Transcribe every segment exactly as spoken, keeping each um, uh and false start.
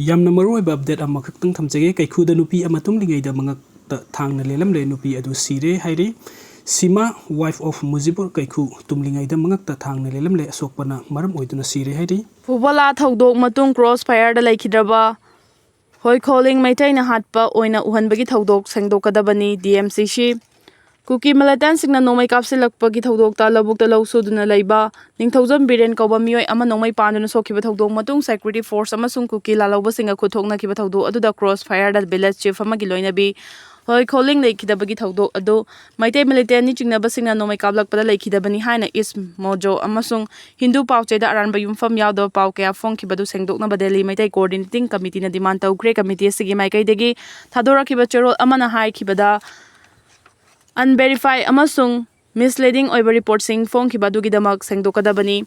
ꯌꯥꯝꯅ ꯃꯔꯨꯑꯣꯏꯕ ꯑꯞꯗꯦꯠ ꯑꯃꯈꯛꯇꯪ ꯊꯝꯖꯒꯦ꯫ ꯀꯩꯈꯨꯗ ꯅꯨꯄꯤ ꯑꯃ ꯇꯨꯝꯂꯤꯉꯩꯗ ꯃꯉꯛꯇ ꯊꯥꯡꯅ ꯂꯦꯜꯂꯝꯂꯦ, ꯅꯨꯄꯤ ꯑꯗꯨ ꯁꯤꯔꯦ ꯍꯥꯏꯔꯤ꯫ ꯁꯤꯃꯥ, wife of ꯃꯨꯖꯤꯕꯨꯔ ꯀꯩꯈꯨ, ꯇꯨꯝꯂꯤꯉꯩꯗ ꯃꯉꯛꯇ ꯊꯥꯡꯅ ꯂꯦꯜꯂꯝꯂꯦ, ꯑꯁꯣꯛꯄꯅ ꯃꯔꯝ ꯑꯣꯏꯗꯨꯅ ꯁꯤꯔꯦ ꯍꯥꯏꯔꯤ꯫ ꯐꯨꯕꯂꯥ ꯊꯧꯗꯣꯛ ꯃꯇꯨꯡ ꯀ꯭ꯔꯣꯁ ꯐꯥꯌꯔꯗ ꯂꯩꯈꯤꯗ꯭ꯔꯕ ꯍꯣꯏꯈꯣꯂꯤꯡ ꯃꯩꯇꯩꯅ ꯍꯥꯠꯄ ꯑꯣꯏꯅ ꯎꯍꯟꯕꯒꯤ ꯊꯧꯗꯣꯛ ꯁꯦꯡꯗꯣꯛꯀꯗꯕꯅꯤ, ꯗꯤ ꯑꯦꯝ ꯁꯤ ꯁꯤ꯫ ꯀꯨꯀꯤ ꯃꯤꯂꯤꯇꯦꯟꯁꯤꯡꯅ ꯅꯣꯡꯃꯩ ꯀꯥꯞꯁꯤꯜꯂꯛꯄꯒꯤ ꯊꯧꯗꯣꯛꯇ ꯂꯧꯕꯨꯛꯇ ꯂꯧ ꯁꯨꯗꯨꯅ ꯂꯩꯕ ꯅꯤꯡꯊꯧꯖꯝ ꯕꯤꯔꯦꯟ ꯀꯧꯕ ꯃꯤꯑꯣꯏ ꯑꯃ ꯅꯣꯡꯃꯩ ꯄꯥꯟꯗꯨꯅ ꯁꯣꯛꯈꯤꯕ ꯊꯧꯗꯣꯛ ꯃꯇꯨꯡ security force ꯑꯃꯁꯨꯡ ꯀꯨꯀꯤ ꯂꯥꯜꯍꯧꯕꯁꯤꯡꯒ ꯈꯨꯠ ꯊꯣꯛꯅꯈꯤꯕ ꯊꯧꯗꯣꯛ ꯑꯗꯨꯗ ꯀ꯭ꯔꯣꯁ ꯐꯥꯌꯔꯗ village chief ꯑꯃꯒꯤ ꯂꯣꯏꯅꯕꯤ ꯍꯣꯏꯈꯣꯂꯤꯡ ꯂꯩꯈꯤꯗꯕꯒꯤ ꯊꯧꯗꯣꯛ ꯑꯗꯨ ꯃꯩꯇꯩ ꯃꯤꯂꯤꯇꯦꯟꯅꯤ ꯆꯤꯡꯅꯕꯁꯤꯡꯅ ꯅꯣꯡꯃꯩ ꯀꯥꯞꯂꯛꯄꯗ ꯂꯩꯈꯤꯗꯕꯅꯤ ꯍꯥꯏꯅ ꯏꯁ ꯃꯣꯖꯣ ꯑꯃꯁꯨꯡ ꯍꯤꯟꯗꯨ ꯄꯥꯎꯆꯦꯗ ꯑꯔꯥꯟꯕ ꯌꯨꯝꯐꯝ ꯌꯥꯎꯗꯕ ꯄꯥꯎ ꯀꯌꯥ ꯐꯣꯡꯈꯤꯕꯗꯨ ꯁꯦꯡꯗꯣꯛꯅꯕ ꯗꯦꯜꯂꯤ ꯃꯩꯇꯩ coordinating committeeꯅ demand ꯇꯧꯈ꯭ꯔꯦ꯫ Committee ꯑꯁꯤꯒꯤ ꯃꯥꯏꯀꯩꯗꯒꯤ ꯊꯥꯗꯣꯔꯛꯈꯤꯕ ꯆꯦꯔꯣꯜ ꯑꯃꯅ ꯍꯥꯏꯈꯤꯕꯗ, unverified ꯑꯃꯁꯨꯡ misleading ꯑꯣꯏꯕ reportꯁꯤꯡ ꯐꯣꯡꯈꯤꯕ ꯑꯗꯨꯒꯤꯗꯃꯛ ꯁꯦꯡꯗꯣꯛꯀꯗꯕꯅꯤ꯫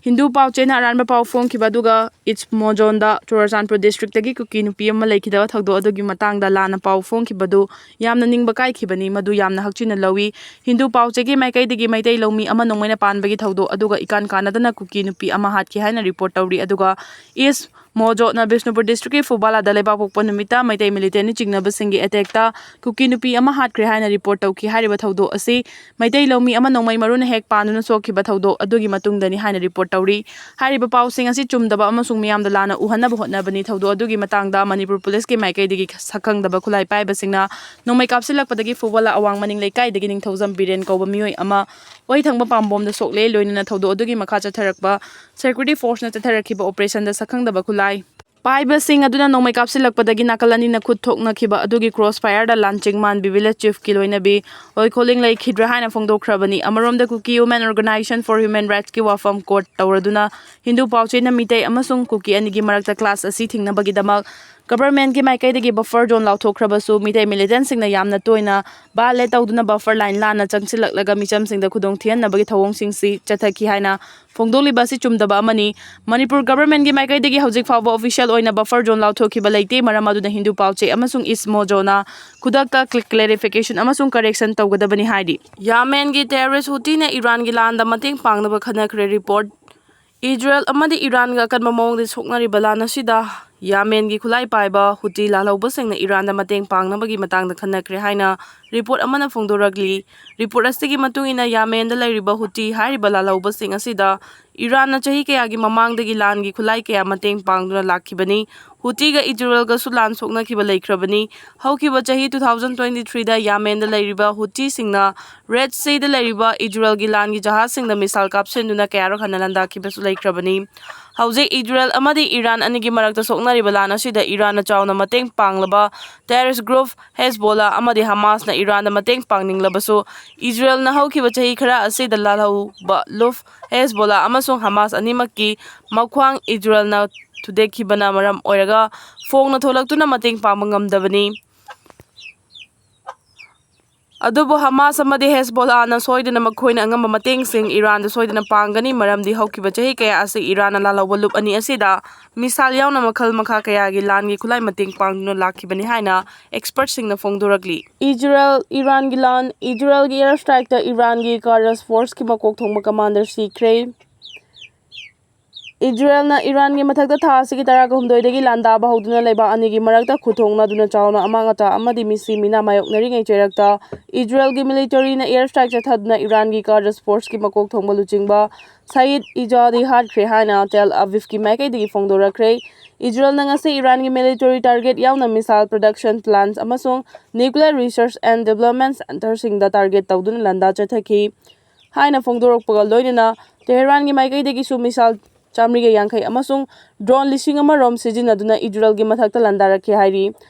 ꯍꯤꯟꯗꯨ ꯄꯥꯎꯆꯦꯅ ꯑꯔꯥꯟꯕ ꯄꯥꯎ ꯐꯣꯡꯈꯤꯕ ꯑꯗꯨꯒ ꯏꯁ ꯃꯣꯖꯣꯟꯗ ꯆꯨꯔꯆꯥꯟꯄꯨꯔ districtꯇꯒꯤ ꯀꯨꯀꯤ ꯅꯨꯄꯤ ꯑꯃ ꯂꯩꯈꯤꯗꯕ ꯊꯧꯗꯣꯛ ꯑꯗꯨꯒꯤ ꯃꯇꯥꯡꯗ ꯂꯥꯟꯅ ꯄꯥꯎ ꯐꯣꯡꯈꯤꯕꯗꯨ ꯌꯥꯝꯅ ꯅꯤꯡꯕ ꯀꯥꯏꯈꯤꯕꯅꯤ꯫ ꯃꯗꯨ ꯌꯥꯝꯅ ꯍꯛꯆꯤꯟꯅ ꯂꯧꯏ꯫ ꯍꯤꯟꯗꯨ ꯄꯥꯎꯆꯦꯒꯤ ꯃꯥꯏꯀꯩꯗꯒꯤ ꯃꯩꯇꯩ ꯂꯧꯃꯤ ꯑꯃ ꯅꯣꯡꯃꯩꯅ ꯄꯥꯟꯕꯒꯤ ꯊꯧꯗꯣꯛ ꯑꯗꯨꯒ ꯏꯀꯥꯟ ꯀꯥꯟꯅꯗꯅ ꯀꯨꯀꯤ ꯅꯨꯄꯤ ꯑꯃ ꯍꯥꯠꯈꯤ ꯍꯥꯏꯅ report ꯇꯧꯔꯤ꯫ ꯑꯗꯨꯒ ꯏꯁ ꯃꯣꯖꯣꯠꯅ ꯕꯤꯁꯅꯨꯄꯨꯔ districtꯀꯤ ꯐꯨꯕꯥꯂꯥꯗ ꯂꯩꯕꯥꯛꯄꯣꯛꯄ ꯅꯨꯃꯤꯠꯇ ꯃꯩꯇꯩ militantꯅ ꯆꯤꯡꯅꯕꯁꯤꯡꯒꯤ attackꯇ ꯀꯨꯀꯤ ꯅꯨꯄꯤ ꯑꯃ ꯍꯥꯠꯈ꯭ꯔꯦ ꯍꯥꯏꯅ report ꯇꯧꯈꯤ꯫ ꯍꯥꯏꯔꯤꯕ ꯊꯧꯗꯣꯛ ꯑꯁꯤ ꯃꯩꯇꯩ ꯂꯧꯃꯤ ꯑꯃ ꯅꯣꯡꯃꯩ ꯃꯔꯨꯅ ꯍꯦꯛ ꯄꯥꯟꯗꯨꯅ ꯁꯣꯛꯈꯤꯕ ꯊꯧꯗꯣꯛ ꯑꯗꯨꯒꯤ ꯃꯇꯨꯡꯗꯅꯤ ꯍꯥꯏꯅ report ꯇꯧꯔꯤ꯫ ꯍꯥꯏꯔꯤꯕ ꯄꯥꯎꯁꯤꯡ ꯑꯁꯤ ꯆꯨꯝꯗꯕ ꯑꯃꯁꯨꯡ ꯃꯤꯌꯥꯝꯗ ꯂꯥꯟꯅ ꯎꯍꯟꯅꯕ ꯍꯣꯠꯅꯕꯅꯤ꯫ ꯊꯧꯗꯣꯛ ꯑꯗꯨꯒꯤ ꯃꯇꯥꯡꯗ ꯃꯅꯤꯄꯨꯔ ꯄꯨꯂꯤꯁꯀꯤ ꯃꯥꯏꯀꯩꯗꯒꯤ ꯁꯛꯈꯪꯗꯕ ꯈꯨꯠꯂꯥꯏ ꯄꯥꯏꯕꯁꯤꯡꯅ ꯅꯣꯡꯃꯩ ꯀꯥꯞꯁꯤꯜꯂꯛꯄꯗꯒꯤ ꯐꯨꯕꯥꯂꯥ ꯑꯋꯥꯡ ꯃꯅꯤꯡ ꯂꯩꯀꯥꯏꯗꯒꯤ ꯅꯤꯡꯊꯧꯖꯝ ꯕꯤꯔꯦꯟ ꯀꯧꯕ ꯃꯤꯑꯣꯏ ꯑꯃ ꯑꯣꯏ ꯊꯪꯕ ꯄꯥꯝꯕꯣꯝꯗ ꯁꯣꯛꯂꯦ꯫ ꯂꯣꯏꯅꯅ ꯊꯧꯗꯣꯛ ꯑꯗꯨꯒꯤ ꯃꯈꯥ ꯆꯠꯊꯔꯛꯄ security forceꯅ ꯆꯠꯊꯔꯛꯈꯤꯕ operationꯗ ꯁꯛꯈꯪꯗꯕ ꯈꯨꯠꯂꯥꯏ ꯄꯥꯏꯕꯁꯤꯡ ꯑꯗꯨꯅ ꯅꯣꯡꯃꯩ ꯀꯥꯞꯁꯤꯜꯂꯛꯄꯗꯒꯤ ꯅꯥꯀꯜ ꯑꯅꯤꯅ ꯈꯨꯠ ꯊꯣꯛꯅꯈꯤꯕ ꯑꯗꯨꯒꯤ cross fireꯗ ꯂꯥꯟꯆꯤꯡ ꯃꯥꯟꯕꯤ village chiefꯀꯤ ꯂꯣꯏꯅꯕꯤ ꯑꯣꯏꯈꯣꯂꯤꯡ ꯂꯩꯈꯤꯗ꯭ꯔꯦ ꯍꯥꯏꯅ ꯐꯣꯡꯗꯣꯛꯈ꯭ꯔꯕꯅꯤ꯫ ꯑꯃꯔꯣꯝꯗ ꯀꯨꯀꯤ women organizationꯀꯤ ꯋꯥꯐꯝ quote ꯇꯧꯔꯗꯨꯅ ꯍꯤꯟꯗꯨ ꯄꯥꯎꯆꯦꯅ ꯃꯤꯇꯩ ꯑꯃꯁꯨꯡ ꯀꯨꯀꯤ ꯑꯅꯤꯒꯤ ꯃꯔꯛꯇ clash ꯑꯁꯤ ꯊꯤꯡꯅꯕꯒꯤꯗꯃꯛ governmentꯀꯤ ꯃꯥꯏꯀꯩꯗꯒꯤ buffer zone ꯂꯥꯎꯊꯣꯛꯈ꯭ꯔꯕꯁꯨ ꯃꯤꯇꯩ militantꯁꯤꯡꯅ ꯌꯥꯝꯅ ꯇꯣꯏꯅ violate ꯇꯧꯗꯨꯅ buffer line ꯂꯥꯟꯅ ꯆꯪꯁꯤꯜꯂꯛꯂꯒ ꯃꯤꯆꯝꯁꯤꯡꯗ ꯈꯨꯗꯣꯡ ꯊꯤꯍꯟꯅꯕꯒꯤ ꯊꯧꯑꯣꯡꯁꯤꯡꯁꯤ ꯆꯠꯊꯈꯤ ꯍꯥꯏꯅ ꯐꯣꯡꯗꯣꯛꯂꯤꯕ ꯑꯁꯤ ꯆꯨꯝꯗꯕ ꯑꯃꯅꯤ꯫ ꯃꯅꯤꯄꯨꯔ governmentꯀꯤ ꯃꯥꯏꯀꯩꯗꯒꯤ ꯍꯧꯖꯤꯛ ꯐꯥꯎꯕ official ꯑꯣꯏꯅ buffer zone ꯂꯥꯎꯊꯣꯛꯈꯤꯕ ꯂꯩꯇꯦ꯫ ꯃꯔꯝ ꯑꯗꯨꯅ ꯍꯤꯟꯗꯨ ꯄꯥꯎꯆꯦ ꯑꯃꯁꯨꯡ ꯏꯁ ꯃꯣꯖꯣꯅ ꯈꯨꯗꯛꯇ cl-, clarification ꯑꯃꯁꯨꯡ correction ꯇꯧꯒꯗꯕꯅꯤ ꯍꯥꯏꯔꯤ꯫ ꯌꯥꯃꯦꯟꯒꯤ terrorist ꯍꯨꯇꯤꯅ ꯏꯔꯥꯟꯒꯤ ꯂꯥꯟꯗ ꯃꯇꯦꯡ ꯄꯥꯡꯅꯕ ꯈꯟꯅꯈ꯭ꯔꯦ꯫ Report꯫ ꯏꯖꯔꯦꯜ ꯑꯃꯗꯤ ꯏꯔꯥꯟꯒ ꯑꯀꯟꯕ ꯃꯑꯣꯡꯗ ꯁꯣꯛꯅꯔꯤꯕ ꯂꯥꯟ ꯑꯁꯤꯗ ꯌꯥꯃꯦꯟꯒꯤ ꯈꯨꯠꯂꯥꯏ ꯄꯥꯏꯕ ꯍꯨꯇꯤ ꯂꯥꯜꯍꯧꯕꯁꯤꯡꯅ ꯏꯔꯥꯟꯗ ꯃꯇꯦꯡ ꯄꯥꯡꯅꯕꯒꯤ ꯃꯇꯥꯡꯗ ꯈꯟꯅꯈ꯭ꯔꯦ ꯍꯥꯏꯅ ꯔꯤꯄꯣꯔꯠ ꯑꯃꯅ ꯐꯣꯡꯗꯣꯔꯛꯂꯤ꯫ ꯔꯤꯄꯣꯔꯠ ꯑꯁꯤꯒꯤ ꯃꯇꯨꯡ ꯏꯟꯅ, ꯌꯥꯃꯦꯟꯗ ꯂꯩꯔꯤꯕ ꯍꯨꯇꯤ ꯍꯥꯏꯔꯤꯕ ꯂꯥꯜꯍꯧꯕꯁꯤꯡ ꯑꯁꯤꯗ ꯏꯔꯥꯟꯅ ꯆꯍꯤ ꯀꯌꯥꯒꯤ ꯃꯃꯥꯡꯗꯒꯤ ꯂꯥꯟꯒꯤ ꯈꯨꯠꯂꯥꯏ ꯀꯌꯥ ꯃꯇꯦꯡ ꯄꯥꯡꯗꯨꯅ ꯂꯥꯛꯈꯤꯕꯅꯤ꯫ ꯍꯨꯇꯤꯒ ꯏꯖꯔꯦꯜꯒꯁꯨ ꯂꯥꯟ ꯁꯣꯛꯅꯈꯤꯕ ꯂꯩꯈ꯭ꯔꯕꯅꯤ꯫ ꯍꯧꯈꯤꯕ ꯆꯍꯤ two thousand twenty-threeꯗ ꯌꯥꯃꯦꯟꯗ ꯂꯩꯔꯤꯕ ꯍꯨꯇꯤꯁꯤꯡꯅ ꯔꯦꯗ ꯁꯤꯗ ꯂꯩꯔꯤꯕ ꯏꯖꯔꯦꯜꯒꯤ ꯂꯥꯟꯒꯤ ꯖꯍꯥꯖꯁꯤꯡꯗ ꯃꯤꯁꯥꯏꯜ ꯀꯥꯞꯁꯤꯟꯗꯨꯅ ꯀꯌꯥꯔꯛ ꯍꯟꯅ ꯂꯥꯟꯗꯥꯈꯤꯕꯁꯨ ꯂꯩꯈ꯭ꯔꯕꯅꯤ꯫ ꯍꯧꯖꯤꯛ ꯏꯖꯔꯦꯜ ꯑꯃꯗꯤ ꯏꯔꯥꯟ ꯑꯅꯤꯒꯤ ꯃꯔꯛꯇ ꯁꯣꯛꯅꯔꯤꯕ ꯂꯥꯟ ꯑꯁꯤꯗ ꯏꯔꯥꯟꯅ ꯆꯥꯎꯅ ꯃꯇꯦꯡ ꯄꯥꯡꯂꯕ ꯇꯦꯔꯣꯔꯤꯁ ꯒ꯭ꯔꯨꯞ ꯍꯦꯖꯕꯣꯂꯥ ꯑꯃꯗꯤ ꯍꯃꯥꯁꯅ ꯏꯔꯥꯟꯗ ꯃꯇꯦꯡ ꯄꯥꯡꯅꯤꯡꯂꯕꯁꯨ, ꯏꯖꯔꯦꯜꯅ ꯍꯧꯈꯤꯕ ꯆꯍꯤ ꯈꯔ ꯑꯁꯤꯗ ꯂꯥꯜꯍꯧꯕ ꯂꯨꯐ ꯍꯦꯖꯕꯣꯂꯥ ꯑꯃꯁꯨꯡ ꯍꯃꯥꯁ ꯑꯅꯤꯃꯛꯀꯤ ꯃꯈ꯭ꯋꯥꯡ ꯏꯖꯔꯦꯜꯅ ꯊꯨꯗꯦꯛꯈꯤꯕꯅ ꯃꯔꯝ ꯑꯣꯏꯔꯒ ꯐꯣꯡꯅ ꯊꯣꯛꯂꯛꯇꯨꯅ ꯃꯇꯦꯡ ꯄꯥꯡꯕ ꯉꯝꯗꯕꯅꯤ꯫ ꯑꯗꯨꯕꯨ ꯍꯃꯥꯁ ꯑꯃꯗꯤ ꯍꯦꯖꯕꯣꯂꯥꯅ ꯁꯣꯏꯗꯅ ꯃꯈꯣꯏꯅ ꯑꯉꯝꯕ ꯃꯇꯦꯡꯁꯤꯡ ꯏꯔꯥꯟꯗ ꯁꯣꯏꯗꯅ ꯄꯥꯡꯒꯅꯤ, ꯃꯔꯝꯗꯤ ꯍꯧꯈꯤꯕ ꯆꯍꯤ ꯀꯌꯥ ꯑꯁꯤ ꯏꯔꯥꯟꯅ ꯂꯥꯜꯍꯧꯕ ꯂꯨꯞ ꯑꯅꯤ ꯑꯁꯤꯗ ꯃꯤꯁꯥꯏꯜ ꯌꯥꯎꯅ ꯃꯈꯜ ꯃꯈꯥ ꯀꯌꯥꯒꯤ ꯂꯥꯟꯒꯤ ꯈꯨꯠꯂꯥꯏ ꯃꯇꯦꯡ ꯄꯥꯡꯗꯨꯅ ꯂꯥꯛꯈꯤꯕꯅꯤ ꯍꯥꯏꯅ ꯑꯦꯛꯁꯄꯔꯠꯁꯤꯡꯅ ꯐꯣꯡꯗꯣꯔꯛꯂꯤ꯫ ꯏꯖꯔꯦꯜ ꯏꯔꯥꯟꯒꯤ ꯂꯥꯟ꯫ ꯏꯖꯔꯦꯜꯒꯤ ꯑꯦꯌꯔ ꯁ꯭ꯇ꯭ꯔꯥꯏꯛꯇ ꯏꯔꯥꯟꯒꯤ ꯀꯥꯔꯖ ꯐꯣꯔꯁꯀꯤ ꯃꯀꯣꯛ ꯊꯣꯡꯕ ꯀꯃꯥꯟꯗꯔ ꯁꯤꯈ꯭ꯔꯦ꯫ ꯏꯖꯔꯦꯜꯅ ꯏꯔꯥꯟꯒꯤ ꯃꯊꯛꯇ ꯊꯥ ꯑꯁꯤꯒꯤ ꯇꯔꯥꯒ ꯍꯨꯝꯗꯣꯏꯗꯒꯤ ꯂꯥꯟꯗꯥꯕ ꯍꯧꯗꯨꯅ ꯂꯩꯕꯥꯛ ꯑꯅꯤꯒꯤ ꯃꯔꯛꯇ ꯈꯨꯠꯊꯣꯡꯅꯗꯨꯅ ꯆꯥꯎꯅ ꯑꯃꯥꯡ ꯑꯇꯥ ꯑꯃꯗꯤ ꯃꯤꯁꯤ ꯃꯤꯅꯥ ꯃꯥꯌꯣꯛꯅꯔꯤꯉꯩ ꯆꯩꯔꯛꯇ ꯏꯖꯔꯦꯜꯒꯤ ꯃꯤꯂꯤꯇꯔꯤꯅ ꯑꯦꯌꯔ ꯁ꯭ꯇ꯭ꯔꯥꯏꯛ ꯆꯠꯊꯗꯨꯅ ꯏꯔꯥꯟꯒꯤ ꯀꯥꯔꯖ ꯐꯣꯔꯁꯀꯤ ꯃꯀꯣꯛ ꯊꯣꯡꯕ ꯂꯨꯆꯤꯡꯕ ꯁꯌꯤꯗ ꯏꯖꯥꯗꯤ ꯍꯥꯠꯈ꯭ꯔꯦ ꯍꯥꯏꯅ ꯇꯦꯜ ꯑꯕꯤꯕꯀꯤ ꯃꯥꯏꯀꯩꯗꯒꯤ ꯐꯣꯡꯗꯣꯔꯛꯈ꯭ꯔꯦ꯫ ꯏꯖꯔꯦꯜꯅ ꯉꯁꯤ ꯏꯔꯥꯟꯒꯤ ꯃꯤꯂꯤꯇꯔꯤ ꯇꯥꯔꯒꯦꯠ ꯌꯥꯎꯅ ꯃꯤꯁꯥꯏꯜ ꯄ꯭ꯔꯗꯛꯁꯟ ꯄ꯭ꯂꯥꯟꯠꯁ ꯑꯃꯁꯨꯡ ꯅ꯭ꯌꯨꯀ꯭ꯂꯤꯌꯔ ꯔꯤꯁꯔꯆ ꯑꯦꯟ ꯗꯤꯕ꯭ꯂꯞꯃꯦꯟꯠ ꯁꯦꯟꯇꯔꯁꯤꯡꯗ ꯇꯥꯔꯒꯦꯠ ꯇꯧꯗꯨꯅ ꯂꯥꯟꯗꯥ ꯆꯠꯊꯈꯤ ꯍꯥꯏꯅ ꯐꯣꯡꯗꯣꯔꯛꯄꯒ ꯂꯣꯏꯅꯅ ꯇꯦꯍꯔꯥꯟꯒꯤ ꯃꯥꯏꯀꯩꯗꯒꯤꯁꯨ ꯃꯤꯁꯥꯏꯜ ꯆꯥꯃꯔꯤꯒ ꯌꯥꯡꯈꯩ ꯑꯃꯁꯨꯡ ꯗ꯭ꯔꯣꯟ ꯂꯤꯁꯤꯡ ꯑꯃ ꯔꯣꯝ ꯁꯤꯖꯤꯟꯅꯗꯨꯅ ꯏꯖꯔꯦꯜꯒꯤ ꯃꯊꯛꯇ ꯂꯥꯟꯗꯥꯔꯛꯈꯤ ꯍꯥꯏꯔꯤ꯫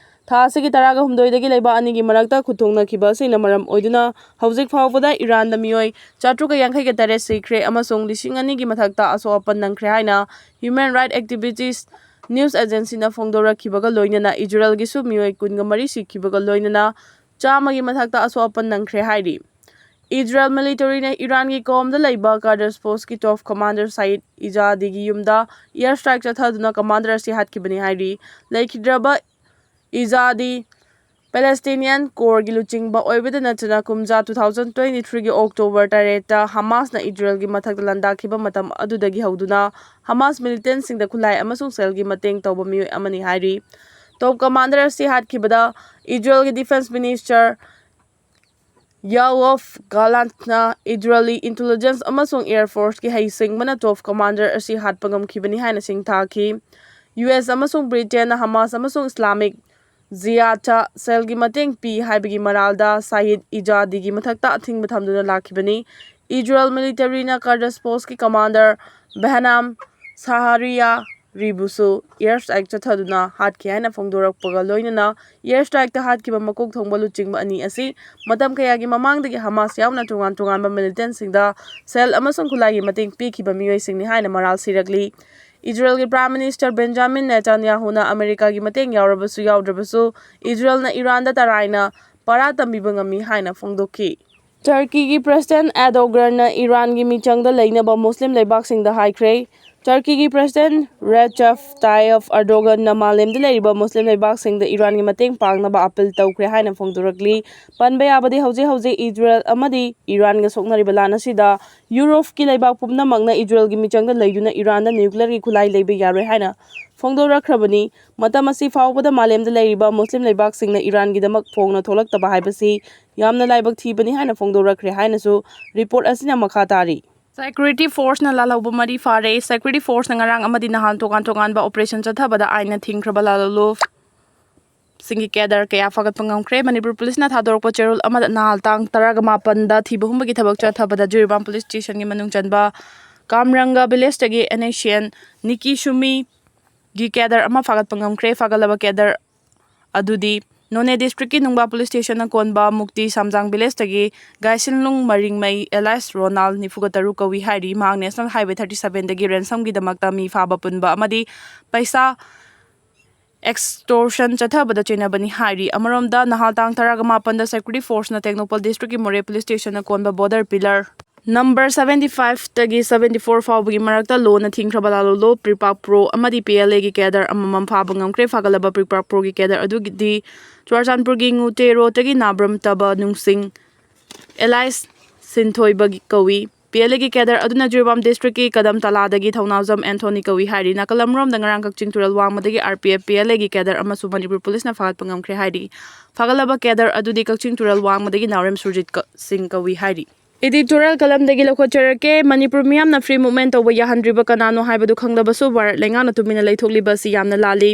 ꯊꯥ ꯑꯁꯤꯒꯤ ꯇꯔꯥꯒ ꯍꯨꯝꯗꯣꯏꯗꯒꯤ ꯂꯩꯕꯥꯛ ꯑꯅꯤꯒꯤ ꯃꯔꯛꯇ ꯈꯨꯠꯊꯣꯡꯅꯈꯤꯕ ꯑꯁꯤꯅ ꯃꯔꯝ ꯑꯣꯏꯗꯨꯅ ꯍꯧꯖꯤꯛ ꯐꯥꯎꯕꯗ ꯏꯔꯥꯟꯗ ꯃꯤꯑꯣꯏ ꯆꯥꯇ꯭ꯔꯨꯛꯀ ꯌꯥꯡꯈꯩꯒ ꯇꯔꯦꯠ ꯁꯤꯈ꯭ꯔꯦ ꯑꯃꯁꯨꯡ ꯂꯤꯁꯤꯡ ꯑꯅꯤꯒꯤ ꯃꯊꯛꯇ ꯑꯁꯣꯛ ꯑꯄꯟ ꯅꯪꯈ꯭ꯔꯦ ꯍꯥꯏꯅ ꯍ꯭ꯌꯨꯃꯦꯟ ꯔꯥꯏꯠ ꯑꯦꯛꯇꯤꯚꯤꯁ꯭ꯠ ꯅ꯭ꯌꯨꯁ ꯑꯦꯖꯦꯟꯁꯤꯅ ꯐꯣꯡꯗꯣꯔꯛꯈꯤꯕꯒ ꯂꯣꯏꯅꯅ ꯏꯖꯔꯦꯜꯒꯤꯁꯨ ꯃꯤꯑꯣꯏ ꯀꯨꯟꯒ ꯃꯔꯤ ꯁꯤꯈꯤꯕꯒ ꯂꯣꯏꯅꯅ ꯆꯥꯝꯃꯒꯤ ꯃꯊꯛꯇ ꯑꯁꯣꯛ ꯑꯄꯟ ꯅꯪꯈ꯭ꯔꯦ ꯍꯥꯏꯔꯤ꯫ ꯏꯖꯔꯦꯜ ꯃꯤꯂꯤꯇꯔꯤꯅ ꯏꯔꯥꯟꯒꯤ ꯀꯣꯝꯗ ꯂꯩꯕ ꯀꯥꯔꯗꯔ ꯐꯣꯔꯁꯀꯤ ꯇꯣꯞ ꯀꯃꯥꯟꯗꯔ ꯁꯌꯤꯗ ꯏꯖꯥꯗꯤꯒꯤ ꯌꯨꯝꯗ ꯑꯦꯌꯔ ꯁ꯭ꯇ꯭ꯔꯥꯏꯛ ꯆꯠꯊꯗꯨꯅ ꯀꯃꯥꯟꯗꯔ ꯑꯁꯤ ꯍꯥꯠꯈꯤꯕꯅꯤ ꯍꯥꯏꯔꯤ꯫ ꯂꯩꯈꯤꯗ꯭ꯔꯕ ꯏꯖꯥꯗꯤ Palestinian Corps ꯒꯤ ꯂꯨꯆꯤꯡꯕ ꯑꯣꯏꯕꯗ ꯅꯠꯇꯅ ꯀꯨꯝꯖꯥ two thousand twenty three ꯒꯤ October ꯇꯔꯦꯠꯇ ꯍꯃꯥꯁꯅ ꯏꯖꯔꯦꯜꯒꯤ ꯃꯊꯛꯇ ꯂꯥꯟꯗꯥꯈꯤꯕ ꯃꯇꯝ ꯑꯗꯨꯗꯒꯤ ꯍꯧꯗꯨꯅ ꯍꯃꯥꯁ militant ꯁꯤꯡꯗ ꯈꯨꯠꯂꯥꯏ ꯑꯃꯁꯨꯡ ꯁꯦꯜꯒꯤ ꯃꯇꯦꯡ ꯇꯧꯕ ꯃꯤꯑꯣꯏ ꯑꯃꯅꯤ ꯍꯥꯏꯔꯤ꯫ Top commander ꯑꯁꯤ ꯍꯥꯠꯈꯤꯕꯗ ꯏꯖꯔꯦꯜꯒꯤ defence minister Yoav Gallantꯅ Israeli intelligence ꯑꯃꯁꯨꯡ air force ꯀꯤ ꯍꯩꯁꯤꯡꯕꯅ top commander ꯑꯁꯤ ꯍꯥꯠꯄ ꯉꯝꯈꯤꯕꯅꯤ ꯍꯥꯏꯅ ꯁꯤꯡꯊꯥꯈꯤ꯫ U S ꯑꯃꯁꯨꯡ Britainꯅ ꯍꯃꯥꯁ ꯑꯃꯁꯨꯡ Islamic Jihadꯇ ꯁꯦꯜꯒꯤ ꯃꯇꯦꯡ ꯄꯤ ꯍꯥꯏꯕꯒꯤ ꯃꯔꯥꯜꯗ ꯁꯥꯍꯤꯗ ꯏꯖꯥꯗꯤꯒꯤ ꯃꯊꯛꯇ ꯑꯊꯤꯡꯕ ꯊꯝꯗꯨꯅ ꯂꯥꯛꯈꯤꯕꯅꯤ꯫ Israel militaryꯅ Quds Post ꯀꯤ commander Behnam Sahariya ꯔꯤꯕꯨꯁꯨ air strike ꯆꯠꯊꯗꯨꯅ ꯍꯥꯠꯈꯤ ꯍꯥꯏꯅ ꯐꯣꯡꯗꯣꯔꯛꯄꯒ ꯂꯣꯏꯅꯅ air strikeꯇ ꯍꯥꯠꯈꯤꯕ ꯃꯀꯣꯛ ꯊꯣꯡꯕ ꯂꯨꯆꯤꯡꯕ ꯑꯅꯤ ꯑꯁꯤ ꯃꯇꯝ ꯀꯌꯥꯒꯤ ꯃꯃꯥꯡꯗꯒꯤ ꯍꯃꯥꯁ ꯌꯥꯎꯅ ꯇꯣꯉꯥꯟ ꯇꯣꯉꯥꯟꯕ militantꯁꯤꯡꯗ ꯁꯦꯜ ꯑꯃꯁꯨꯡ ꯈꯨꯠꯂꯥꯏꯒꯤ ꯃꯇꯦꯡ ꯄꯤꯈꯤꯕ ꯃꯤꯑꯣꯏꯁꯤꯡꯅꯤ ꯍꯥꯏꯅ ꯃꯔꯥꯜ ꯁꯤꯔꯛꯂꯤ꯫ ꯏꯖꯔꯦꯜꯒꯤ Prime Minister Benjamin Netanyahuꯅ ꯑꯃꯦꯔꯤꯀꯥꯒꯤ ꯃꯇꯦꯡ ꯌꯥꯎꯔꯕꯁꯨ ꯌꯥꯎꯗ꯭ꯔꯕꯁꯨ ꯏꯖꯔꯦꯜꯅ ꯏꯔꯥꯟꯗ ꯇꯔꯥꯏꯅ ꯄꯔꯥ ꯇꯝꯕꯤꯕ ꯉꯝꯃꯤ ꯍꯥꯏꯅ ꯐꯣꯡꯗꯣꯛꯈꯤ꯫ ꯇꯔꯀꯤꯒꯤ President Erdoganꯅ ꯏꯔꯥꯟꯒꯤ ꯃꯤꯆꯪꯗ ꯂꯩꯅꯕ ꯃꯨꯁꯂꯤꯝ ꯂꯩꯕꯥꯛꯁꯤꯡꯗ ꯍꯥꯏꯈ꯭ꯔꯦ꯫ ꯇꯔꯀꯤꯒꯤ President Recep Tayyip Erdoganꯅ ꯃꯥꯂꯦꯝꯗ ꯂꯩꯔꯤꯕ ꯃꯨꯁꯂꯤꯝ ꯂꯩꯕꯥꯛꯁꯤꯡꯗ ꯏꯔꯥꯟꯒꯤ ꯃꯇꯦꯡ ꯄꯥꯡꯅꯕ appeal ꯇꯧꯈ꯭ꯔꯦ ꯍꯥꯏꯅ ꯐꯣꯡꯗꯣꯔꯛꯂꯤ꯫ ꯄꯟꯕ ꯌꯥꯕꯗꯤ ꯍꯧꯖꯤꯛ ꯍꯧꯖꯤꯛ ꯏꯖꯔꯦꯜ ꯑꯃꯗꯤ ꯏꯔꯥꯟꯒ ꯁꯣꯛꯅꯔꯤꯕ ꯂꯥꯟ ꯑꯁꯤꯗ ꯌꯨꯔꯣꯞꯀꯤ ꯂꯩꯕꯥꯛ ꯄꯨꯝꯅꯃꯛꯅ ꯏꯖꯔꯦꯜꯒꯤ ꯃꯤꯆꯪꯗ ꯂꯩꯗꯨꯅ ꯏꯔꯥꯟꯗ nuclearꯒꯤ ꯈꯨꯠꯂꯥꯏ ꯂꯩꯕ ꯌꯥꯔꯣꯏ ꯍꯥꯏꯅ ꯐꯣꯡꯗꯣꯔꯛꯈ꯭ꯔꯕꯅꯤ꯫ ꯃꯇꯝ ꯑꯁꯤ ꯐꯥꯎꯕꯗ ꯃꯥꯂꯦꯝꯗ ꯂꯩꯔꯤꯕ ꯃꯨꯁꯂꯤꯝ ꯂꯩꯕꯥꯛꯁꯤꯡꯅ ꯏꯔꯥꯟꯒꯤꯗꯃꯛ ꯐꯣꯡꯅ ꯊꯣꯛꯂꯛꯇꯕ ꯍꯥꯏꯕꯁꯤ ꯌꯥꯝꯅ ꯂꯥꯏꯕꯛ ꯊꯤꯕꯅꯤ ꯍꯥꯏꯅ ꯐꯣꯡꯗꯣꯔꯛꯈ꯭ꯔꯦ ꯍꯥꯏꯅꯁꯨ report ꯑꯁꯤꯅ ꯃꯈꯥ ꯇꯥꯔꯤ꯫ Security Forceꯅ ꯂꯥꯜꯍꯧꯕ ꯃꯔꯤ ꯐꯥꯔꯦ꯫ Security Forceꯅ ꯉꯔꯥꯡ ꯑꯃꯗꯤ ꯅꯍꯥꯟ ꯇꯣꯉꯥꯟ ꯇꯣꯉꯥꯟꯕ operation ꯆꯠꯊꯕꯗ ꯑꯥꯏꯟꯅ ꯊꯤꯡꯈ꯭ꯔꯕ ꯂꯥꯜꯍꯧꯂꯨꯞꯁꯤꯡꯒꯤ cadre ꯀꯌꯥ ꯐꯥꯒꯠꯄ ꯉꯝꯈ꯭ꯔꯦ꯫ ꯃꯅꯤꯄꯨꯔ ꯄꯨꯂꯤꯁꯅ ꯊꯥꯗꯣꯔꯛꯄ ꯆꯦꯔꯣꯜ ꯑꯃꯗ ꯅꯍꯥꯜ ꯇꯥꯡ ꯇꯔꯥꯒ ꯃꯥꯄꯟꯗ ꯊꯤꯕ ꯍꯨꯝꯕꯒꯤ ꯊꯕꯛ ꯆꯠꯊꯕꯗ ꯖꯤꯔꯤꯕꯥꯝ police stationꯒꯤ ꯃꯅꯨꯡ ꯆꯟꯕ ꯀꯥꯝꯔꯪꯒ villageꯇꯒꯤ NSCN ꯅꯤꯀꯤ ꯁꯨꯃꯤꯒꯤ cadre ꯑꯃ ꯐꯥꯒꯠꯄ ꯉꯝꯈ꯭ꯔꯦ꯫ ꯐꯥꯒꯠꯂꯕ cadre ꯑꯗꯨꯗꯤ ꯅꯣꯅꯦ districtꯀꯤ ꯅꯨꯡꯕꯥ police stationꯅ ꯀꯣꯟꯕ ꯃꯨꯛꯇꯤ ꯁꯥꯝꯖꯥꯡ villageꯇꯒꯤ ꯒꯥꯏꯁꯤꯟꯂꯨꯡ ꯃꯔꯤꯡꯃꯩ alias ꯔꯣꯅꯥꯜ ꯅꯤꯐꯨꯒ ꯇꯔꯨꯛ ꯀꯧꯏ ꯍꯥꯏꯔꯤ꯫ ꯃꯍꯥꯛ National Highway thirty sevenꯗꯒꯤ ransomꯒꯤꯗꯃꯛꯇ ꯃꯤ ꯐꯥꯕ ꯄꯨꯟꯕ ꯑꯃꯗꯤ ꯄꯩꯁꯥ extortion ꯆꯠꯊꯕꯗ ꯆꯦꯟꯅꯕꯅꯤ ꯍꯥꯏꯔꯤ꯫ ꯑꯃꯔꯣꯝꯗ ꯅꯍꯥꯜ ꯇꯥꯡ ꯇꯔꯥꯒ ꯃꯥꯄꯟꯗ Security Forceꯅ ꯇꯦꯡꯅꯧꯄꯜ districtꯀꯤ ꯃꯣꯔꯦ police stationꯅ ꯀꯣꯟꯕ border pillar ꯅꯝꯕꯔ ꯁꯕꯦꯟꯇꯤ ꯐꯥꯏꯚꯇꯒꯤ ꯁꯕꯦꯟꯇꯤ ꯐꯣꯔ ꯐꯥꯎꯕꯒꯤ ꯃꯔꯛꯇ ꯂꯣꯅ ꯊꯤꯡꯈ꯭ꯔꯕ ꯂꯥꯂꯣꯂꯣ ꯄ꯭ꯔꯤꯄꯥꯛ ꯄ꯭ꯔꯣ ꯑꯃꯗꯤ ꯄꯤ ꯑꯦꯜ ꯑꯦꯒꯤ ꯀꯦꯗꯔ ꯑꯃꯃꯝ ꯐꯥꯕ ꯉꯝꯈ꯭ꯔꯦ꯫ ꯐꯥꯒꯠꯂꯕ ꯄ꯭ꯔꯤꯄꯥꯛ ꯄ꯭ꯔꯣꯒꯤ ꯀꯦꯗꯔ ꯑꯗꯨꯒꯤꯗꯤ ꯆꯨꯔꯆꯥꯟꯄꯨꯔꯒꯤ ꯉꯨꯇꯦꯔꯣꯗꯒꯤ ꯅꯥꯕ꯭ꯔꯝꯇꯕ ꯅꯨꯡꯁꯤꯡ ꯑꯦꯂꯥꯏꯁ ꯁꯤꯟꯊꯣꯏꯕ ꯀꯧꯏ꯫ ꯄꯤ ꯑꯦꯜ ꯑꯦꯒꯤ ꯀꯦꯗꯔ ꯑꯗꯨꯅ ꯖꯤꯔꯤꯕꯥꯝ ꯗꯤꯁꯇ꯭ꯔꯤꯛꯀꯤ ꯀꯗꯝ ꯇꯂꯥꯗꯒꯤ ꯊꯧꯅꯥꯎꯖꯝ ꯑꯦꯟꯊꯣꯅꯤ ꯀꯧꯏ ꯍꯥꯏꯔꯤ꯫ ꯅꯥꯀꯜ ꯑꯃꯔꯣꯝꯗ ꯉꯔꯥꯡ ꯀꯛꯆꯤꯡ ꯇꯨꯔꯦꯜ ꯋꯥꯡꯃꯗꯒꯤ R P F P L ꯑꯦꯒꯤ ꯀꯦꯗꯔ ꯑꯃꯁꯨ ꯃꯅꯤꯄꯨꯔ ꯄꯨꯂꯤꯁꯅ ꯐꯥꯒꯠꯄ ꯉꯝꯈ꯭ꯔꯦ ꯍꯥꯏꯔꯤ꯫ ꯐꯥꯒꯠꯂꯕ ꯀꯦꯗꯔ ꯑꯗꯨꯗꯤ ꯀꯛꯆꯤꯡ ꯇꯨꯔꯦꯜ ꯋꯥꯡꯃꯗꯒꯤ ꯅꯥꯎꯔꯦꯝ ꯁꯨꯔꯖꯤꯠ ꯀ-, ꯁꯤꯡ ꯀꯧꯏ ꯍꯥꯏꯔꯤ꯫ ꯏꯗꯤꯇꯣꯔꯤꯌꯦꯜ ꯀꯂꯝꯗꯒꯤ ꯂꯧꯈꯠꯆꯔꯛꯀꯦ꯫ ꯃꯅꯤꯄꯨꯔ ꯃꯤꯌꯥꯝꯅ ꯐ꯭ꯔꯤ ꯃꯨꯚꯃꯦꯟ ꯇꯧꯕ ꯌꯥꯍꯟꯗ꯭ꯔꯤꯕ ꯀꯅꯥꯅꯣ ꯍꯥꯏꯕꯗꯨ ꯈꯪꯂꯕꯁꯨ ꯚꯥꯔꯠ ꯂꯩꯉꯥꯛꯅ ꯇꯨꯃꯤꯟꯅ ꯂꯩꯊꯣꯛꯂꯤꯕ ꯑꯁꯤ ꯌꯥꯝꯅ ꯂꯥꯜꯂꯤ꯫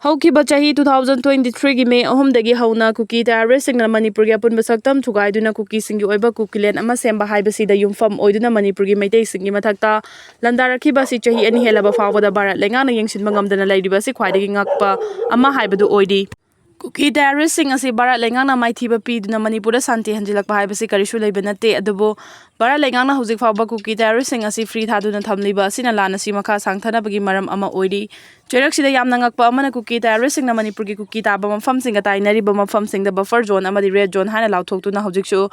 ꯍꯧꯈꯤꯕ ꯆꯍꯤ ꯇꯨ ꯊꯥꯎꯖꯟ ꯇ꯭ꯋꯦꯟꯇꯤ ꯊ꯭ꯔꯤꯒꯤ ꯃꯦ ꯑꯍꯨꯝꯗꯒꯤ ꯍꯧꯅ ꯀꯨꯀꯤ ꯇꯦꯔꯣꯔꯤꯁꯁꯤꯡꯅ ꯃꯅꯤꯄꯨꯔꯒꯤ ꯑꯄꯨꯟꯕ ꯁꯛꯇꯝ ꯊꯨꯒꯥꯏꯗꯨꯅ ꯀꯨꯀꯤꯁꯤꯡꯒꯤ ꯑꯣꯏꯕ ꯀꯨꯀꯤꯂꯦꯟ ꯑꯃ ꯁꯦꯝꯕ ꯍꯥꯏꯕꯁꯤꯗ ꯌꯨꯝꯐꯝ ꯑꯣꯏꯗꯨꯅ ꯃꯅꯤꯄꯨꯔꯒꯤ ꯃꯩꯇꯩꯁꯤꯡꯒꯤ ꯃꯊꯛꯇ ꯂꯥꯟꯗꯥꯔꯛꯈꯤꯕ ꯑꯁꯤ ꯆꯍꯤ ꯑꯅꯤ ꯍꯦꯜꯂꯕ ꯐꯥꯎꯕꯗ ꯚꯥꯔꯠ ꯂꯩꯉꯥꯛꯅ ꯌꯦꯡꯁꯤꯟꯕ ꯉꯝꯗꯅ ꯂꯩꯔꯤꯕ ꯑꯁꯤ ꯈ꯭ꯋꯥꯏꯗꯒꯤ ꯉꯛꯄ ꯑꯃ ꯍꯥꯏꯕꯗꯨ ꯑꯣꯏꯔꯤ꯫ ꯀꯨꯀꯤ ꯇꯦꯔꯣꯔꯤꯁꯁꯤꯡ ꯑꯁꯤ ꯚꯥꯔꯠ ꯂꯩꯉꯥꯛꯅ ꯃꯥꯏꯊꯤꯕ ꯄꯤꯗꯨꯅ ꯃꯅꯤꯄꯨꯔꯗ ꯁꯥꯟꯇꯤ ꯍꯟꯖꯤꯜꯂꯛꯄ ꯍꯥꯏꯕꯁꯤ ꯀꯔꯤꯁꯨ ꯂꯩꯕ ꯅꯠꯇꯦ꯫ ꯑꯗꯨꯕꯨ ꯚꯥꯔꯠ ꯂꯩꯉꯥꯛꯅ ꯍꯧꯖꯤꯛ ꯐꯥꯎꯕ ꯀꯨꯀꯤ ꯇꯦꯔꯣꯔꯤꯁꯁꯤꯡ ꯑꯁꯤ ꯐ꯭ꯔꯤ ꯊꯥꯗꯨꯅ ꯊꯝꯂꯤꯕ ꯑꯁꯤꯅ ꯂꯥꯟ ꯑꯁꯤ ꯃꯈꯥ ꯁꯥꯡꯊꯅꯕꯒꯤ ꯃꯔꯝ ꯑꯃ ꯑꯣꯏꯔꯤ꯫ ꯆꯩꯔꯛꯁꯤꯗ ꯌꯥꯝꯅ ꯉꯛꯄ ꯑꯃꯅ ꯀꯨꯀꯤ ꯇꯦꯔꯣꯔꯤꯁꯁꯤꯡꯅ ꯃꯅꯤꯄꯨꯔꯒꯤ ꯀꯨꯀꯤ ꯇꯥꯕ ꯃꯐꯝꯁꯤꯡꯒ ꯇꯥꯏꯅꯔꯤꯕ ꯃꯐꯝꯁꯤꯡꯗ ꯕꯐꯔ ꯖꯣꯟ ꯑꯃꯗꯤ ꯔꯦꯗ ꯖꯣꯟ ꯍꯥꯏꯅ ꯂꯥꯎꯊꯣꯛꯇꯨꯅ ꯍꯧꯖꯤꯛꯁꯨ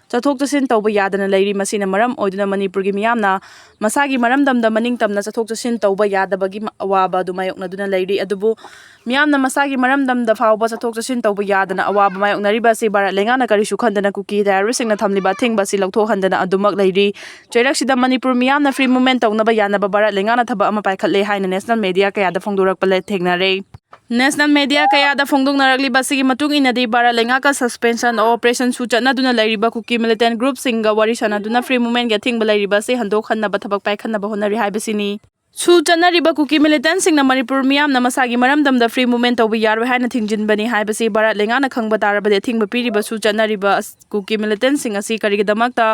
ꯆꯠꯊꯣꯛ ꯆꯠꯁꯤꯟ ꯇꯧꯕ ꯌꯥꯗꯅ ꯂꯩꯔꯤ꯫ ꯃꯁꯤꯅ ꯃꯔꯝ ꯑꯣꯏꯗꯨꯅ ꯃꯅꯤꯄꯨꯔꯒꯤ ꯃꯤꯌꯥꯝꯅ ꯃꯁꯥꯒꯤ ꯃꯔꯝꯗꯝꯗ ꯃꯅꯤꯡ ꯇꯝꯅ ꯆꯠꯊꯣꯛ ꯆꯠꯁꯤꯟ ꯇꯧꯕ ꯌꯥꯗꯕꯒꯤ ꯑꯋꯥꯕ ꯑꯗꯨ ꯃꯥꯌꯣꯛꯅꯗꯨꯅ ꯂꯩꯔꯤ꯫ ꯑꯗꯨꯕꯨ ꯃꯤꯌꯥꯝꯅ ꯃꯁꯥꯒꯤ ꯃꯔꯝꯗꯝꯗ ꯐꯥꯎꯕ ꯆꯠꯊꯣꯛ ꯆꯠꯁꯤꯟ ꯇꯧꯕ ꯌꯥꯗꯅ ꯑꯋꯥꯕ ꯃꯥꯌꯣꯛꯅꯔꯤꯕ ꯑꯁꯤ ꯚꯥꯔꯠ ꯂꯩꯉꯥꯛꯅ ꯀꯔꯤꯁꯨ ꯈꯟꯗꯅ ꯀꯨꯀꯤ ꯇꯦꯔꯣꯔꯤꯁꯁꯤꯡꯅ ꯊꯝꯂꯤꯕ ꯑꯊꯤꯡꯕ ꯑꯁꯤ ꯂꯧꯊꯣꯛꯍꯟꯗꯅ ꯑꯗꯨꯃꯛ ꯂꯩꯔꯤ꯫ ꯆꯩꯔꯛꯁꯤꯗ ꯃꯅꯤꯄꯨꯔ ꯃꯤꯌꯥꯝꯅ ꯐ꯭ꯔꯤ ꯃꯨꯚꯃꯦꯟ ꯇꯧꯅꯕ ꯌꯥꯅꯕ ꯚꯥꯔꯠ ꯂꯩꯉꯥꯛꯅ ꯊꯕꯛ ꯑꯃ ꯄꯥꯏꯈꯠꯂꯦ ꯍꯥꯏꯅ ꯅꯦꯁꯅꯦꯜ ꯃꯦꯗꯤꯌꯥ ꯀꯌꯥꯗ ꯐꯣꯡꯗꯣꯔꯛꯄ ꯂꯦ-, ꯊꯦꯡꯅꯔꯦ꯫ ꯅꯦꯁꯅꯦꯜ ꯃꯦꯗꯤꯌꯥ ꯀꯌꯥꯗ ꯐꯣꯡꯗꯣꯛꯅꯔꯛꯂꯤꯕ ꯑꯁꯤꯒꯤ ꯃꯇꯨꯡ ꯏꯟꯅꯗꯤ ꯚꯥꯔꯠ ꯂꯩꯉꯥꯛꯀ suspension of operation ꯁꯨ ꯆꯠꯅꯗꯨꯅ ꯂꯩꯔꯤꯕ ꯀꯨꯀꯤ ꯃꯤꯂꯤꯇꯦꯟ ꯒ꯭ꯔꯨꯞꯁꯤꯡꯒ ꯋꯥꯔꯤ ꯁꯥꯟꯅꯗꯨꯅ ꯐ꯭ꯔꯤ ꯃꯨꯚꯃꯦꯟꯒꯤ ꯑꯊꯤꯡꯕ ꯂꯩꯔꯤꯕ ꯑꯁꯤ ꯍꯟꯗꯣꯛꯍꯟꯅꯕ ꯊꯕꯛ ꯄꯥꯏꯈꯠꯅꯕ ꯍꯣꯠꯅꯔꯤ ꯍꯥꯏꯕꯁꯤꯅꯤ꯫ ꯁꯨ ꯆꯠꯅꯔꯤꯕ ꯀꯨꯀꯤ ꯃꯤꯂꯤꯇꯦꯟꯁꯤꯡꯅ ꯃꯅꯤꯄꯨꯔ ꯃꯤꯌꯥꯝꯅ ꯃꯁꯥꯒꯤ ꯃꯔꯝꯗꯝꯗ ꯐ꯭ꯔꯤ ꯃꯨꯚꯃꯦꯟ ꯇꯧꯕ ꯌꯥꯔꯣꯏ ꯍꯥꯏꯅ ꯊꯤꯡꯖꯤꯟꯕꯅꯤ ꯍꯥꯏꯕꯁꯤ ꯚꯥꯔꯠ ꯂꯩꯉꯥꯛꯅ ꯈꯪꯕ ꯇꯥꯔꯕꯗꯤ ꯑꯊꯤꯡꯕ ꯄꯤꯔꯤꯕ ꯁꯨ ꯆꯠꯅꯔꯤꯕ ꯑꯁ-, ꯀꯨꯀꯤ ꯃꯤꯂꯤꯇꯦꯟꯁꯤꯡ ꯑꯁꯤ ꯀꯔꯤꯒꯤꯗꯃꯛꯇ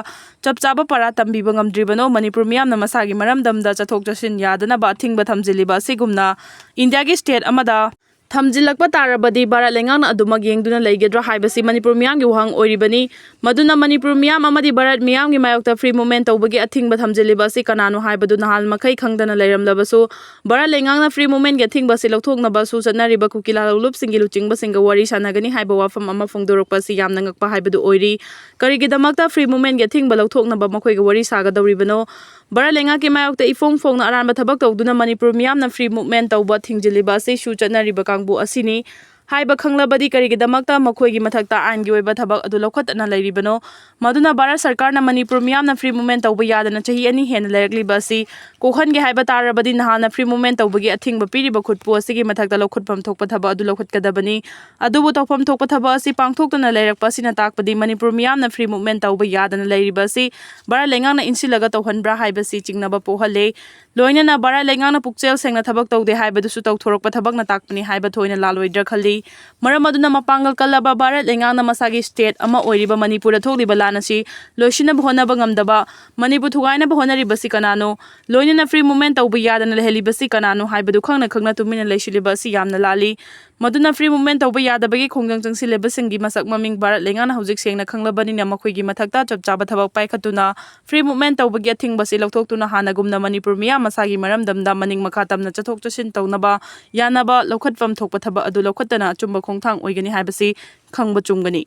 ꯆꯞ ꯆꯥꯕ ꯄꯔꯥ ꯇꯝꯕꯤꯕ ꯉꯝꯗ꯭ꯔꯤꯕꯅꯣ? ꯃꯅꯤꯄꯨꯔ ꯃꯤꯌꯥꯝꯅ ꯃꯁꯥꯒꯤ ꯃꯔꯝꯗꯝꯗ ꯆꯠꯊꯣꯛ ꯆꯠꯁꯤꯟ ꯌꯥꯗꯅꯕ ꯑꯊꯤꯡꯕ ꯊꯝꯖꯤꯜꯂꯤꯕ ꯑꯁꯤꯒꯨꯝꯅ ꯏꯟꯗꯤꯌꯥꯒꯤ ꯁ꯭ꯇꯦꯠ ꯑꯃꯗ ꯊꯝꯖꯤꯜꯂꯛꯄ ꯇꯥꯔꯕꯗꯤ ꯚꯥꯔꯠ ꯂꯩꯉꯥꯛꯅ ꯑꯗꯨꯃꯛ ꯌꯦꯡꯗꯨꯅ ꯂꯩꯒꯗ꯭ꯔꯥ ꯍꯥꯏꯕꯁꯤ ꯃꯅꯤꯄꯨꯔ ꯃꯤꯌꯥꯝꯒꯤ ꯋꯥꯍꯪ ꯑꯣꯏꯔꯤꯕꯅꯤ꯫ ꯃꯗꯨꯅ ꯃꯅꯤꯄꯨꯔ ꯃꯤꯌꯥꯝ ꯑꯃꯗꯤ ꯚꯥꯔꯠ ꯃꯤꯌꯥꯝꯒꯤ ꯃꯥꯌꯣꯛꯇ free movement ꯇꯧꯕꯒꯤ ꯑꯊꯤꯡꯕ ꯊꯝꯖꯤꯜꯂꯤꯕ ꯑꯁꯤ ꯀꯅꯥꯅꯣ ꯍꯥꯏꯕꯗꯨ ꯅꯍꯥꯟ ꯃꯈꯩ ꯈꯪꯗꯅ ꯂꯩꯔꯝꯂꯕꯁꯨ, ꯚꯥꯔꯠ ꯂꯩꯉꯥꯛꯅ free movementꯀꯤ ꯑꯊꯤꯡꯕ ꯑꯁꯤ ꯂꯧꯊꯣꯛꯅꯕꯁꯨ ꯆꯠꯅꯔꯤꯕ ꯀꯨꯀꯤ ꯂꯥꯂꯣꯡꯂꯨꯞꯁꯤꯡꯒꯤ ꯂꯨꯆꯤꯡꯕꯁꯤꯡꯒ ꯋꯥꯔꯤ ꯁꯥꯟꯅꯒꯅꯤ ꯍꯥꯏꯕ ꯋꯥꯐꯝ ꯑꯃ ꯐꯣꯡꯗꯣꯔꯛꯄ ꯑꯁꯤ ꯌꯥꯝꯅ ꯉꯛꯄ ꯍꯥꯏꯕꯗꯨ ꯑꯣꯏꯔꯤ꯫ ꯀꯔꯤꯒꯤꯗꯃꯛꯇ free movementꯀꯤ ꯑꯊꯤꯡꯕ ꯂꯧꯊꯣꯛꯅꯕ ꯃꯈꯣꯏꯒ ꯋꯥꯔꯤ ꯁꯥꯒꯗꯧꯔꯤꯕꯅꯣ? ꯚꯥꯔꯠ ꯂꯩꯉꯥꯛꯀꯤ ꯃꯥꯌꯣꯛꯇ ꯏꯐꯣꯡ ꯐꯣꯡꯅ ꯑꯔꯥꯟꯕ ꯊꯕꯛ ꯇꯧꯗꯨꯅ ꯃꯅꯤꯄꯨꯔ ꯃꯤꯌꯥꯝꯅ free movement ꯇꯧꯕ ꯊꯤꯡꯖꯤꯜꯂꯤꯕ ꯑꯁꯤꯁꯨ ꯆꯠꯅꯔꯤꯕ ꯀꯥꯡꯕꯨ ꯑꯁꯤꯅꯤ ꯍꯥꯏꯕ ꯈꯪꯂꯕꯗꯤ ꯀꯔꯤꯒꯤꯗꯃꯛꯇ ꯃꯈꯣꯏꯒꯤ ꯃꯊꯛꯇ ꯑꯥꯏꯟꯒꯤ ꯑꯣꯏꯕ ꯊꯕꯛ ꯑꯗꯨ ꯂꯧꯈꯠꯇꯅ ꯂꯩꯔꯤꯕꯅꯣ? ꯃꯗꯨꯅ ꯚꯥꯔꯠ ꯁꯔꯀꯥꯔꯅ ꯃꯅꯤꯄꯨꯔ ꯃꯤꯌꯥꯝꯅ free movement ꯇꯧꯕ ꯌꯥꯗꯅ ꯆꯍꯤ ꯑꯅꯤ ꯍꯦꯟꯅ ꯂꯩꯔꯛꯂꯤꯕ ꯑꯁꯤ ꯀꯣꯛꯍꯟꯒꯦ ꯍꯥꯏꯕ ꯇꯥꯔꯕꯗꯤ ꯅꯍꯥꯟꯅ free movement ꯇꯧꯕꯒꯤ ꯑꯊꯤꯡꯕ ꯄꯤꯔꯤꯕ ꯈꯨꯠꯄꯨ ꯑꯁꯤꯒꯤ ꯃꯊꯛꯇ ꯂꯧꯈꯠꯐꯝ ꯊꯣꯛꯄ ꯊꯕꯛ ꯑꯗꯨ ꯂꯧꯈꯠꯀꯗꯕꯅꯤ꯫ ꯑꯗꯨꯕꯨ ꯇꯧꯐꯝ ꯊꯣꯛꯄ ꯊꯕꯛ ꯑꯁꯤ ꯄꯥꯡꯊꯣꯛꯇꯅ ꯂꯩꯔꯛꯄ ꯑꯁꯤꯅ ꯇꯥꯛꯄꯗꯤ ꯃꯅꯤꯄꯨꯔ ꯃꯤꯌꯥꯝꯅ free movement ꯇꯧꯕ ꯌꯥꯗꯅ ꯂꯩꯔꯤꯕ ꯑꯁꯤ ꯚꯥꯔꯠ ꯂꯩꯉꯥꯛꯅ ꯏꯟꯁꯤꯜꯂꯒ ꯇꯧꯍꯟꯕ꯭ꯔꯥ ꯍꯥꯏꯕꯁꯤ ꯆꯤꯡꯅꯕ ꯄꯣꯛꯍꯜꯂꯦ꯫ ꯂꯣꯏꯅꯅ ꯚꯥꯔꯠ ꯂꯩꯉꯥꯛꯅ ꯄꯨꯛꯆꯦꯜ ꯁꯦꯡꯅ ꯊꯕꯛ ꯇꯧꯗꯦ ꯍꯥꯏꯕꯗꯨꯁꯨ ꯇꯧꯊꯣꯔꯛꯄ ꯊꯕꯛꯅ ꯇꯥꯛꯄꯅꯤ ꯍꯥꯏꯕ ꯊꯣꯏꯅ ꯂꯥꯜꯂꯣꯏꯗ꯭ꯔꯥ ꯈꯜꯂꯤ꯫ ꯃꯔꯝ ꯑꯗꯨꯅ ꯃꯄꯥꯡꯒꯜ ꯀꯜꯂꯕ ꯚꯥꯔꯠ ꯂꯩꯉꯥꯛꯅ ꯃꯁꯥꯒꯤ state ꯑꯃ ꯑꯣꯏꯔꯤꯕ ꯃꯅꯤꯄꯨꯔꯗ ꯊꯣꯛꯂꯤꯕ ꯂꯥꯟ ꯑꯁꯤ ꯂꯣꯏꯁꯤꯟꯅꯕ ꯍꯣꯠꯅꯕ ꯉꯝꯗꯕ, ꯃꯅꯤꯄꯨꯔ ꯊꯨꯒꯥꯏꯅꯕ ꯍꯣꯠꯅꯔꯤꯕꯁꯤ ꯀꯅꯥꯅꯣ? ꯂꯣꯏꯅꯅ free movement ꯇꯧꯕ ꯌꯥꯗꯅ ꯂꯩꯍꯜꯂꯤꯕꯁꯤ ꯀꯅꯥꯅꯣ ꯍꯥꯏꯕꯗꯨ ꯈꯪꯅ ꯈꯪꯅ ꯇꯨꯃꯤꯟꯅ ꯂꯩꯁꯤꯜꯂꯤꯕ ꯑꯁꯤ ꯌꯥꯝꯅ ꯂꯥꯜꯂꯤ꯫ ꯃꯗꯨꯅ free movement ꯇꯧꯕ ꯌꯥꯗꯕꯒꯤ ꯈꯣꯡꯖꯪ ꯆꯪꯁꯤꯜꯂꯤꯕꯁꯤꯡꯒꯤ ꯃꯁꯛ ꯃꯃꯤꯡ ꯚꯥꯔꯠ ꯂꯩꯉꯥꯛꯅ ꯍꯧꯖꯤꯛ ꯁꯦꯡꯅ ꯈꯪꯂꯕꯅꯤꯅ ꯃꯈꯣꯏꯒꯤ ꯃꯊꯛꯇ ꯆꯞ ꯆꯥꯕ ꯊꯕꯛ ꯄꯥꯏꯈꯠꯇꯨꯅ free movement ꯇꯧꯕꯒꯤ ꯑꯊꯤꯡꯕꯁꯤ ꯂꯧꯊꯣꯛꯇꯨꯅ ꯍꯥꯟꯅꯒꯨꯝꯅ ꯃꯅꯤꯄꯨꯔ ꯃꯤꯌꯥꯝ ꯃꯁꯥꯒꯤ ꯃꯔꯝꯗꯝꯗ ꯃꯅꯤꯡ ꯃꯈꯥ ꯇꯝꯅ ꯆꯠꯊꯣꯛ ꯆꯠꯁꯤꯟ ꯇꯧꯅꯕ ꯌꯥꯅꯕ ꯂꯧꯈꯠꯐꯝ ꯊꯣꯛꯄ ꯊꯕꯛ ꯑꯗꯨ ꯂꯧꯈꯠꯇꯅ ꯑꯆꯨꯝꯕ ꯈꯣꯡꯊꯥꯡ ꯑꯣꯏꯒꯅꯤ ꯍꯥꯏꯕꯁꯤ ꯈꯪꯕ ꯆꯨꯝꯒꯅꯤ꯫